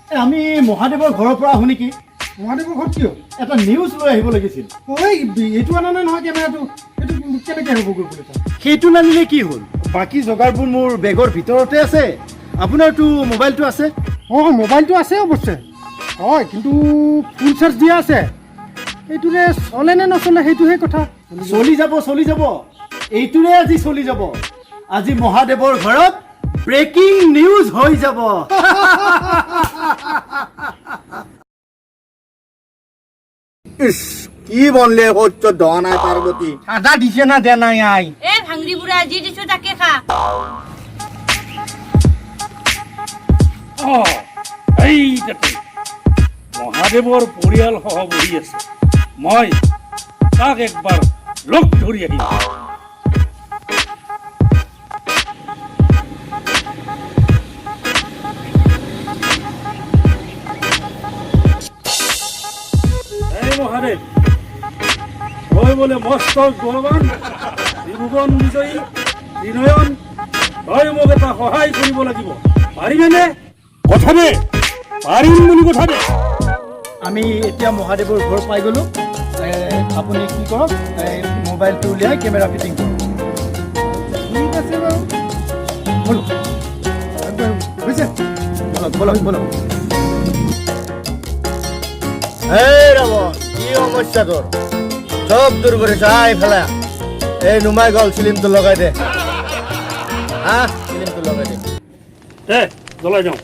আমি মহাদেৱৰ ঘৰৰ পৰা আহোঁ নেকি? মহাদেৱৰ ঘৰত কিয়? এটা নিউজ লৈ আহিব লাগিছিল। ঐ, এইটো অনা নাই নহয় কেমেৰাটো। এইটো কেনেকৈ হ'ব গৈ পেলাই তাত? সেইটো নানিলে কি হ'ল? বাকী যোগাৰবোৰ মোৰ বেগৰ ভিতৰতে আছে। আপোনাৰতো মোবাইলটো আছে? অঁ, মোবাইলটো আছে অৱশ্যে, হয়, কিন্তু ফুল চাৰ্জ দিয়া আছে। এইটোৰে চলে নে নচলে, সেইটোহে কথা। চলি যাব, চলি যাব। এইটোৰে আজি চলি যাব। আজি মহাদেৱৰ ঘৰত ব্ৰেকিং নিউজ হৈ যাব। ইছ, কি বনলে সহ্য দহা নাই পাৰ্বতী। আদা দিছে না দিয়া নাই আই? এ ভাংৰি বুঢ়া, যি দিছো তাকে খা। অ, এই তাতে মহাদেৱৰ পৰিয়ালসহ বহি আছে। মই তাক একবাৰ লগ ধৰি আহিম। এই মহাদেৱ, তই বোলে মস্ত বলৱান, ত্ৰিভুৱন বিজয়ী ত্ৰিনয়ন, তই মোক এটা সহায় কৰিব লাগিব। পাৰিবিনে? কথা দে, পাৰিম বুলি কথা দে। আমি এতিয়া মহাদেৱৰ ঘৰ পাই গ'লোঁ। আপুনি কি কৰক, এই মোবাইলটো উলিয়াই কেমেৰা ফিটিং কৰক। ঠিক আছে বাৰু। ব'লক। আগবাঢ়ো বুজিছে। ব'লক, ব'লক, ব'লক। এই ৰাৱণ, কি সমস্যা তোৰ? চব দূৰ কৰিছ। আহ এইফালে আহ। এই নুমাই গ'ল, চিলিমটো লগাই দে। আহ, চিলিমটো লগাই দে। দে, জ্বলাই যাওঁ।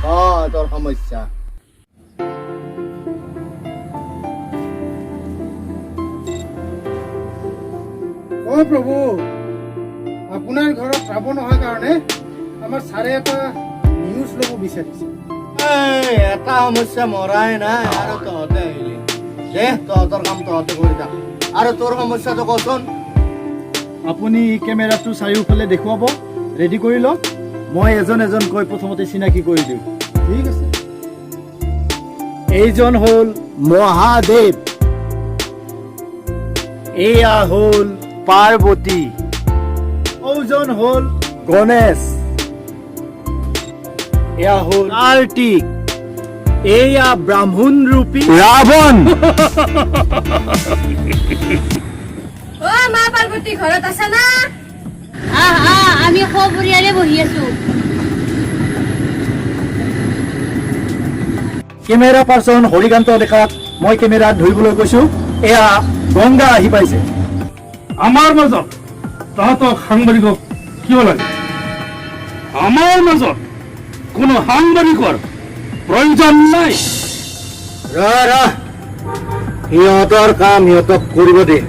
অ, তোৰ সমস্যা। অ' প্ৰভু, আপোনাৰ ঘৰত ৰাৱণ অহাৰ কাৰণে আমাৰ ছাৰে এটা নিউজ ল'ব বিচাৰিছে। এই, এটা সমস্যা মৰাই নাই আৰু তহঁতে আহিলি। দে, তহঁতৰ কাম তহঁতে কৰি থাক। আৰু তোৰ সমস্যাটো কচোন। আপুনি কেমেৰাটো চাৰিওফালে দেখুৱাব, ৰেডি কৰি লওক। মই এজন এজনকৈ প্ৰথমতে চিনাকি কৰি দিওঁ। ঠিক আছে। এইজন হ'ল মহাদেৱ, এয়া হ'ল পাৰ্বতী, ঔজন হ'ল গণেশ, এয়া হ'ল কাৰ্তিক, এয়া ব্ৰাহ্মণ ৰূপী ৰাৱণ। অ মা পাৰ্বতী, ঘৰত আছা না? আহ আহ, আমি সপৰিয়ালে বহি আছো। কেমেৰা পাৰ্চন হৰিকান্ত ডেকাক মই কেমেৰাত ধৰিবলৈ কৈছো। এয়া গংগা আহি পাইছে। আমাৰ মাজত তহঁতক সাংবাদিকক কিয় লাগে? আমাৰ মাজত কোনো সাংবাদিকৰ প্ৰয়োজন নাই। ৰ ৰ, সিহঁতৰ কাম সিহঁতক কৰিব দে।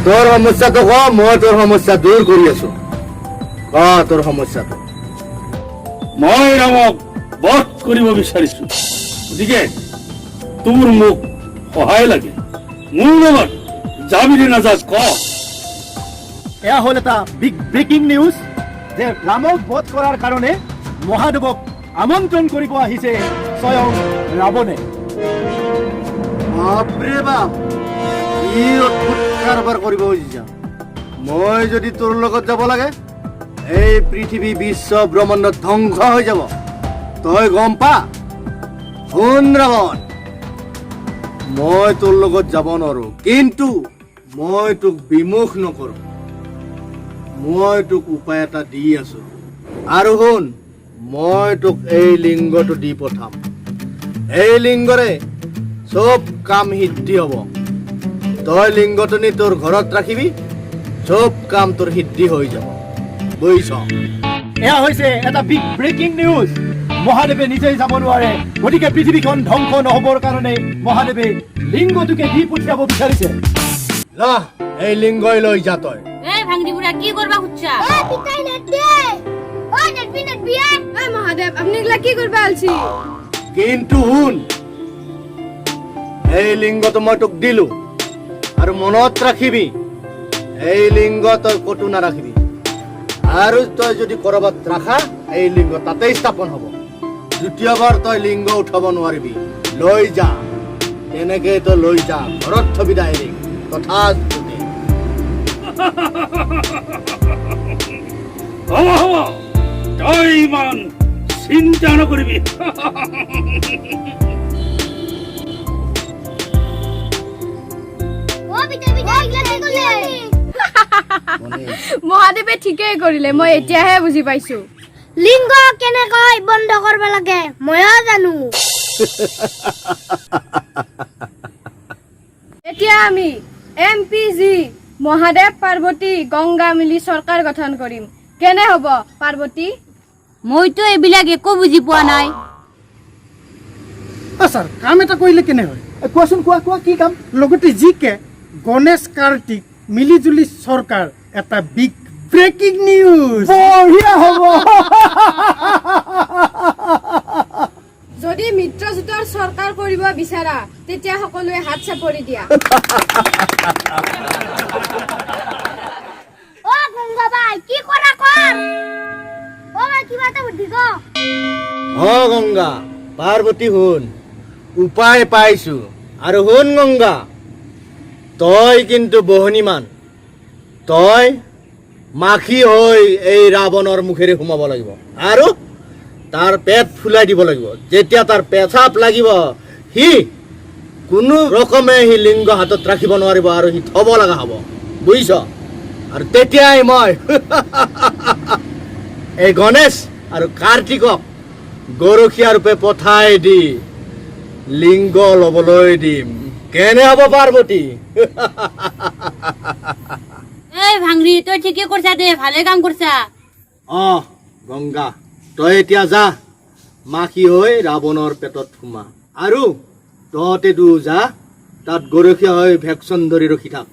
তোৰ সমস্যাটো ক, মই তোৰ সমস্যা দূৰ কৰি আছো। ক তোৰ সমস্যাটো। মই ৰামক বধ কৰিব বিচাৰিছো, গতিকে তোৰ মোক সহায় লাগে। মোৰ লগত যাবি নে নাযা ক। এয়া হ'ল এটা বিগ ব্ৰেকিং নিউজ যে ৰামক বধ কৰাৰ কাৰণে মহাদেৱক আমন্ত্ৰণ কৰিব আহিছে স্বয়ং ৰাৱণে। বাপৰে বাপ, কি অদ্ভুত কাৰবাৰ কৰিব খুজিছা! মই যদি তোৰ লগত যাব লাগে, এই পৃথিৱী বিশ্ব ব্ৰহ্মাণ্ড ধ্বংস হৈ যাব, তই গম পা। শুন ৰাৱণ, মই তোৰ লগত যাব নোৱাৰো, কিন্তু মই তোক বিমুখ নকৰো। মই তোক উপায় এটা দি আছো। আৰু শুন, মই তোক এই লিংগটো দি পঠাম। এই লিংগৰে চব কাম সিদ্ধি হ'ব। তই লিংগটো নি তোৰ ঘৰত ৰাখিবি, চব কাম তোৰ সিদ্ধি হৈ যাব, বুজিছ? এয়া হৈছে এটা বিগ ব্ৰেকিং নিউজ। মহাদেৱে নিজেই যাব নোৱাৰে, গতিকে পৃথিৱীখন ধ্বংস নহ'বৰ কাৰণে মহাদেৱে লিংগটোকে দি পঠিয়াব বিচাৰিছে। ল, এই লিংগই লৈ যা তই। এ ভাংৰি বুঢ়া, কি কৰবা খুজছা? ঐ পিতাই, নেট দে। ঐ নেটবি, নেটবি। ঐ মহাদেৱ, আপুনি এইগিলা কি কৰবা আলছি? কিন্তু শুন, এই লিংগটো মই তোক দিলো, আৰু মনত ৰাখিবি, এই লিংগ তই ক'তো নাৰাখিবি। আৰু তই যদি ক'ৰবাত ৰাখা, এই লিংগ তাতেই স্থাপন হ'ব। দ্বিতীয়বাৰ তই লিংগ উঠাব নোৱাৰিবি। লৈ যা। তেনেকে তই লৈ যা, ঘৰত থবি ডাইৰেক্ট। তথাস্তু। হ'ব হ'ব, তই ইমান চিন্তা নকৰিবি। অ পিতা পিতা, এইগিলা কি কৰিলে? মহাদেৱে ঠিকেই কৰিলে, মই এতিয়াহে বুজি পাইছো। লিংগ কেনেকৈ বন্ধ কৰিব লাগে ময়ো জানো। এতিয়া আমি এমপিজি মহাদেৱ পাৰ্বতী গংগা মিলি চৰকাৰ গঠন কৰিম। কেনে হ'ব পাৰ্বতী? মইতো এইবিলাক একো বুজি পোৱা নাই। অ ছাৰ, কাম এটা কৰিলে কেনে হয়? কোৱাচোন, কোৱা কোৱা, কি কাম? লগতে জি কে গণেশ কাৰ্তিক মিলিজুলি চৰকাৰ, এটা বিগ ব্ৰেকিং নিউজ। বঢ়িয়া হ'ব। যদি মিত্ৰজোঁটৰ চৰকাৰ কৰিব বিচাৰা, তেতিয়া সকলোৱে হাত চাপৰি দিয়া। অ গংগা বাই, কি কৰা কৰ? অ ভাই, কিবা এটা বুদ্ধি ক। অ গংগা, পাৰ্বতী শুন, উপায় পাইছো। আৰু শুন গংগা, তই কিন্তু বহনিমান, তই মাখি হৈ এই ৰাৱণৰ মুখেৰে সোমাব লাগিব আৰু তাৰ পেট ফুলাই দিব লাগিব। যেতিয়া তাৰ পেচাব লাগিব, সি কোনো ৰকমে সি লিংগ হাতত ৰাখিব নোৱাৰিব আৰু সি থব লগা হ'ব, বুজিছ? আৰু তেতিয়াই মই এই গণেশ আৰু কাৰ্তিকক গৰখীয়া ৰূপে পঠাই দি লিংগ ল'বলৈ দিম। কেনে হ'ব পাৰ্বতী? এই ভাংৰি, তই ঠিকে কৰিছা দে, ভালে কাম কৰিছা। অ গংগা, তই এতিয়া যা, মাখি হৈ ৰাৱণৰ পেটত সোমা, আৰু তহঁতে দুয়ো যা, তাত গৰখীয়া হৈ ভেকচন ধৰি ৰখি থাক।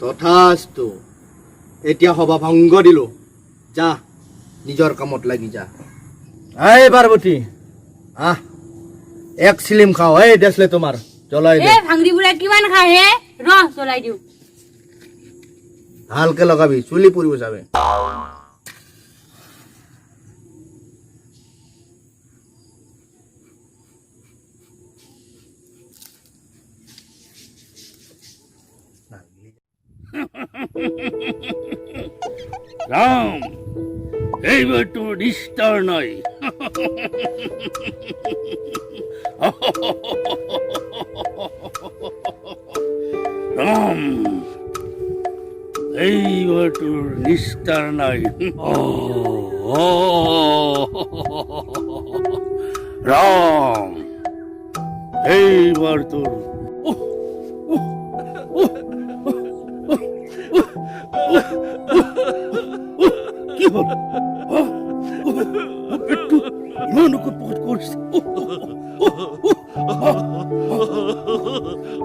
তথাস্তু। এতিয়া সভা ভংগ দিলো, যা নিজৰ কামত লাগি যা। এই পাৰ্বতী, আহ এক চিলিম খাওঁ। এই দেচলে তোমাৰ জ্বলাই দে। এই ভাংৰি বুঢ়া কিমান খাই হে, ৰহ জ্বলাই দিওঁ। ভালকে লগাবি, চুলি পৰিব যাবে। ৰাম, এইবাৰ তোৰ নিস্তাৰ নাই। ৰাম, এইবাৰ তোৰ নিস্তাৰ নাই। ৰাম, এইবাৰ তোৰ কি হ'ল? মোৰ পেটটো ইমান ওকত পকত কৰিছে,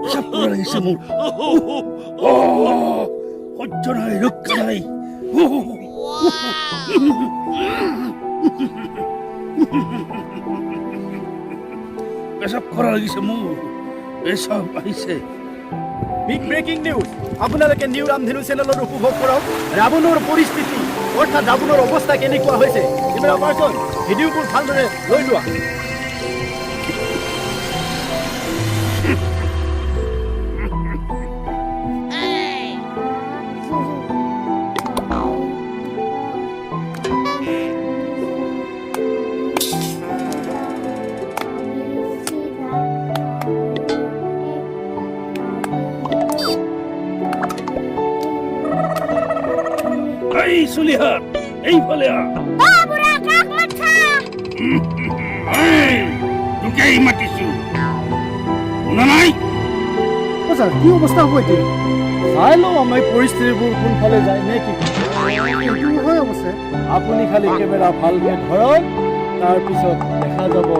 পেচাব কৰা লাগিছে মোৰ। সহ্য নাই, ৰক্ষা নাই। পেচাব কৰা লাগিছে মোৰ, পেচাব আহিছে। বিগ ব্ৰেকিং নিউজ, আপোনালোকে নিউ ৰামধেনু চেনেলত উপভোগ কৰক ৰাৱণৰ পৰিস্থিতি, অৰ্থাৎ ৰাৱণৰ অৱস্থা কেনেকুৱা হৈছে। কেমেৰা পাৰ্চন, ভিডিঅ'বোৰ ভালদৰে লৈ লোৱা। এই চুলিহাত, এইফালে আহ। অ বুঢ়া, কাক মাতছা? এই, তোকেই মাতিছো, শুনা নাই? অ ছাৰ, কি অৱস্থা হ'ব এতিয়া? চাই লওঁ আমাৰ পৰিস্থিতিবোৰ কোনফালে যায় নে কি। এইটো হয় অৱশ্যে। আপুনি খালি কেমেৰা ভালকে ধৰক, তাৰপিছত দেখা যাব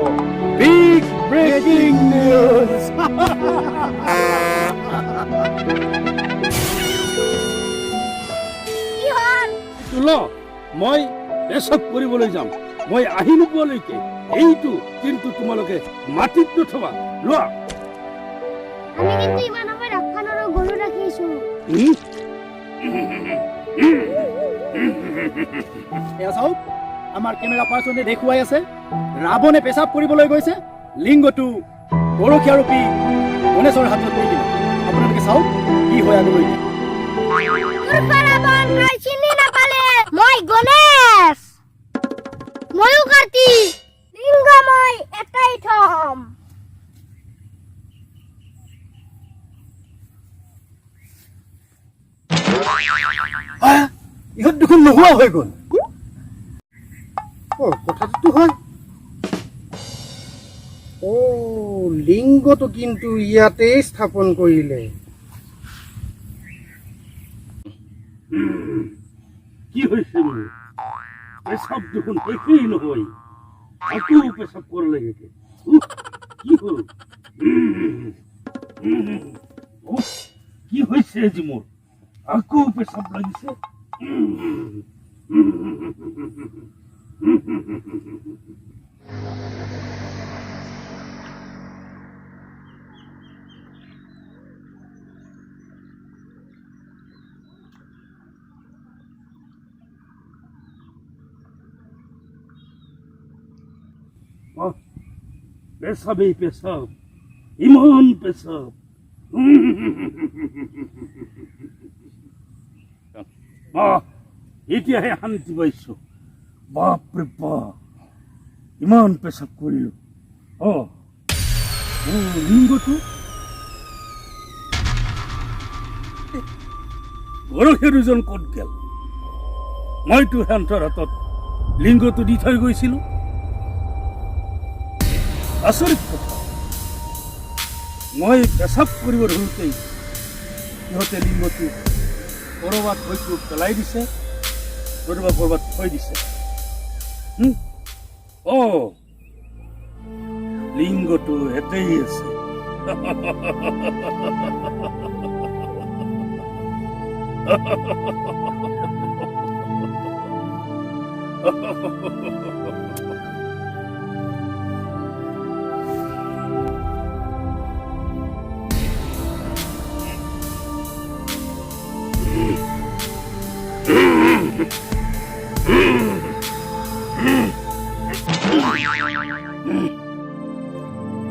বিগ ব্ৰেকিং নিউজ। কি হ'ল? ল, মই পেচাব কৰিবলৈ যাম। মই আহি নোপোৱালৈকে এইটো কিন্তু তোমালোকে মাটিত নথবা, লোৱা। আমি কিন্তু ইমান সময় ৰাখবা নোৱাৰো, গৰু ৰাখিছো। এয়া চাওক, আমাৰ কেমেৰা পাৰ্চনে দেখুৱাই আছে ৰাৱণে পেচাব কৰিবলৈ গৈছে। লিংগটো গৰখীয়াৰূপী গণেশৰ হাতত দি দিলে। আপোনালোকে চাওক কি হয় আগলৈ। মূৰ্খ ৰাৱণ, তই চিনি নাপালে। মই গণেশ, ময়ো কাৰ্তিক। লিংগ মই এটাই থম। ইহঁত দেখোন নোহোৱা হৈ গ'ল। অ, কথাটোতো হয়। অ, লিংগটো কিন্তু ইয়াতেই স্থাপন কৰিলে। কি হৈছে মোৰ? পেচাব দেখোন শেষেই নহয়, আকৌ পেচাব কৰিব লাগে। উফ, কি হ'ল? উফ, কি হৈছে আজি মোৰ? আকৌ পেচাব লাগিছে। আহ, পেচাবেই পেচাব, ইমান পেচাব। বাহ, এতিয়াহে শান্তি পাইছো। বাপৰে বাপ, ইমান পেচাব কৰিলো। অ, লিংগটো গৰখীয়া দুজন ক'ত গেল? মইতো সিহঁতৰ হাতত লিংগটো দি থৈ গৈছিলো। আচৰিত কথা, মই পেচাব কৰিব ধৰোঁতেই সিহঁতে লিংগটো ক'ৰবাত হয়তো পেলাই দিছে, নতুবা ক'ৰবাত থৈ দিছে। অ, লিংগটো এতেই আছে।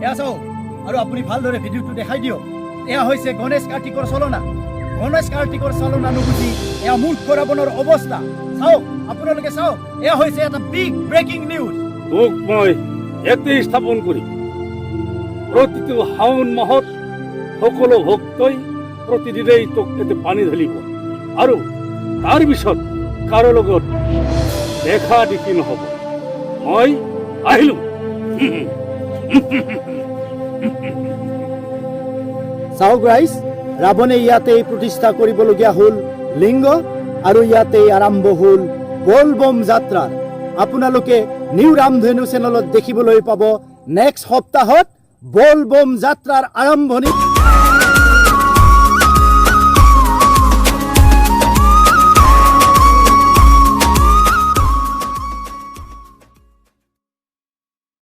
এয়া চাওক আৰু আপুনি ভালদৰে ভিডিঅ'টো দেখাই দিয়ক। এয়া হৈছে গণেশ কাৰ্তিকৰ চলনা। গণেশ কাৰ্তিকৰ চলনা নুবুজি এয়া মূৰ্খ ৰাৱণৰ অৱস্থা। চাওক, আপোনালোকে চাওক, এয়া হৈছে এটা বিগ ব্ৰেকিং নিউজ। তোক মই ইয়াতেই স্থাপন কৰিম। প্ৰতিটো শাওণ মাহত সকলো ভক্তই প্ৰতিদিনেই তোক ইয়াতে পানী ঢালিব আৰু তাৰপিছত কাৰো লগত দেখা দেখি নহ'ব। মই আহিলো। চাওক ৰাইজ, ৰাৱণে ইয়াতেই প্ৰতিষ্ঠা কৰিবলগীয়া হ'ল লিংগ আৰু ইয়াতেই আৰম্ভ হ'ল বলবম যাত্ৰাৰ। আপোনালোকে নিউ ৰামধেনু চেনেলত দেখিবলৈ পাব নেক্সট সপ্তাহত বলবম যাত্ৰাৰ আৰম্ভণি।